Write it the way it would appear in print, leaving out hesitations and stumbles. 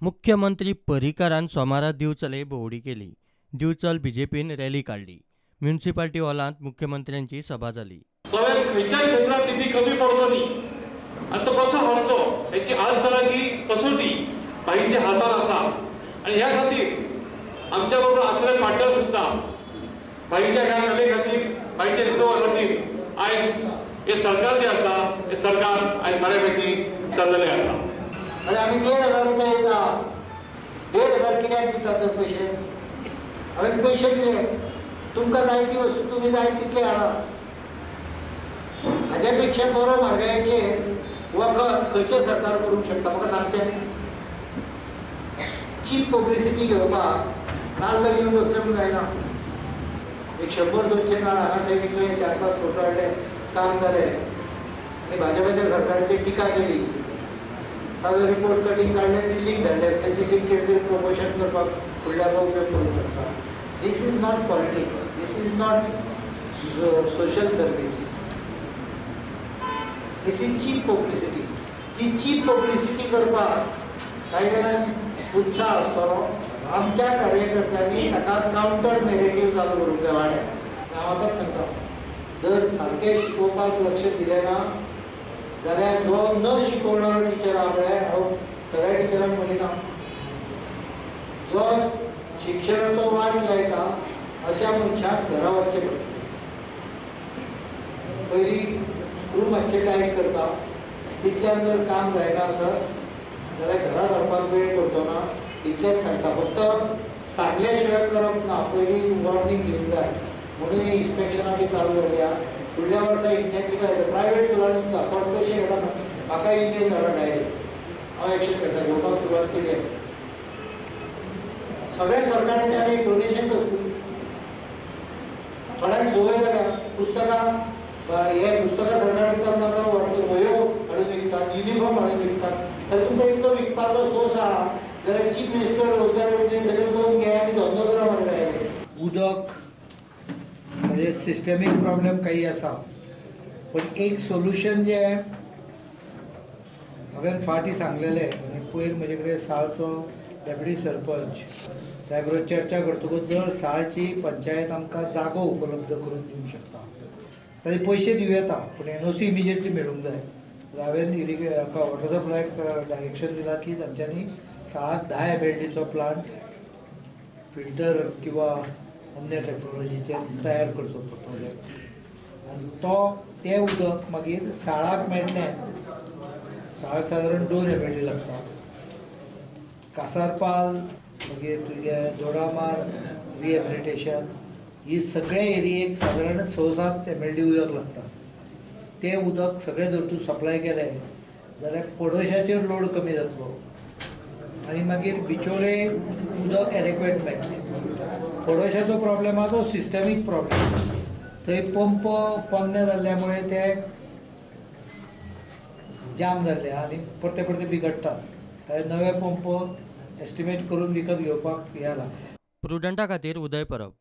मुख्यमंत्री पर्रीकारान सोमारा दिवचले भोंवडी केली. दिवचल बीजेपीन रॅली काडली. म्युनिसिपालिटी हॉलांत मुख्यमंत्र्यांची सभा जाली. गोव्यात खंयच्याय क्षेत्रात निधी कमी पडचो न्ही आनी तो कसो हाडचो हेची आन्सराची कसोटी भाईंच्या हातान आसा आनी ह्या खातीर आमच्या बरोबर आसले पार्टनर सुद्दां भाईच्या ह्या कले खातीर, भाईच्या नेतृत्वा खातीर आयज हे सरकार जे आसा हे सरकार आयज बऱ्यापैकी चल्लेलें आसा. अरे आमी 1500 रुपया येता, 1500 कित्याक दितात तर पयशे? हांवें पयशे दिले, तुमकां जाय ती वस्तू तुमी जाय तितले हाडा. हाज्या पेक्षा बरो म्हारगायेचेर वखद खंयचें सरकार करूंक शकता म्हाका सांगचें? चीप पब्लिसिटी घेवपाक नाल्ल घेवन बसले म्हूण जायना. एक 100-200 नाल्ल हांगा थंय विकले, 4-5 फोटो हाडले, काम जालें आनी भाजपाच्या सरकाराचेर टिका केली, ताजो रिपोर्ट कटींग काडले, दिल्लीक धाडले. ते दिल्लीक कितें तरी प्रमोशन करपाक फुडल्या उपयोग करूंक शकता. This is not politics, this is not social service, this is cheap publicity. ती चीप पब्लिसिटी करपाक कांय जाणांक उत्साह आसतलो. आमच्या कार्यकर्त्यांनी ताका कावंटर नेरेटीव चालू करूंक जाय वाड्यार. हांव आतांच सांगता, जर सारकें शिकोवपाक लक्ष दिलें ना जाल्यार जो न शिकोवणारो टिचर आहा पळय, हांव सगळ्या टिचरांक म्हणिना, जो शिक्षणाचो वाट लायता अशा मनशाक घरा वचचें पडटा. पयलीं स्क्रू मातशें टायट करता, तितल्यान जर काम जायना आसत जाल्यार घरा धाडपाक वेळ करचो ना. इतलेंच सांगता, फक्त सांगल्या शिवाय करप ना, पयलीं वॉर्निंग दिवंक जाय. म्हणून ही इन्स्पेक्शनां बी चालू जाली आहा. फुडल्या वर्सा इंटेन्सिफाय जाता. प्रायवेट स्कुलांनी सुद्दां कोण पयशे घेता, म्हाका इमेल धाडा डायरेक्ट, हांव एक्शन घेता, घेवपाक सुरवात केली. सगळ्या सरकारान डायरेक्ट डोनेशन कसली, थोड्यांक संवय जाल्या पुस्तकां, हे पुस्तकां सरकार दिता म्हणून आतां वह्यो हाडून विकतात, युनिफॉर्म हाडून विकतात. तर तुमकां इतलो विकपाचो सोर्स आहा जाल्यार चीफ मिनिस्टर रोजगार योजनेन सगळें लोन घे आनी धंदो करा मरे डायरेक्ट. उदक म्हणजे सिस्टमीक प्रॉब्लेम काही आसा, पण एक सोल्युशन जें हांवें फाटीं सांगलेलें आनी पयर म्हजे कडेन साळचो डेप्युटी सरपंच त्या बरोबर चर्चा करतकूच जर साळची पंचायत आमकां जागो उपलब्ध करून दिवंक शकता, ताजे पयशे दिवं येता, पूण एनओसी इमिजिएटली मेळूंक जाय. हांवें वॉटर सप्लायक डायरेक्शन दिलां की तांच्यांनी साळाक 10 MLDचो प्लांट फिल्टर किंवा अन्य टॅक्नोलॉजीचेर तयार करचो प्रोजेक्ट, आनी तो तें उदक मागीर साळाक मेळटलें. साळाक सादारण 2 MLD लागता. कासारपाल, मागीर तुजें दोडामार रिहेबिलिटेशन, ही सगळे एरियेक सादारण 6-7 MLD उदक लागता. तें उदक सगळें जर तूं सप्लाय केलें जाल्यार पडोशाचेर लोड कमी जातलो आनी मागीर बिचोले उदक एडेक्वेट मेळटलें. पडोशाचो प्रॉब्लेम आहा तो सिस्टमीक प्रॉब्लेम, थंय पंप पोन्ने जाल्ल्या मुळे ते जाम जाल्ले आनी परते परते बिगडटात. ते नवे पंप एस्टिमेट करून विकत घेवपाक हे जाला. प्रुडंटा खातीर उदय परब.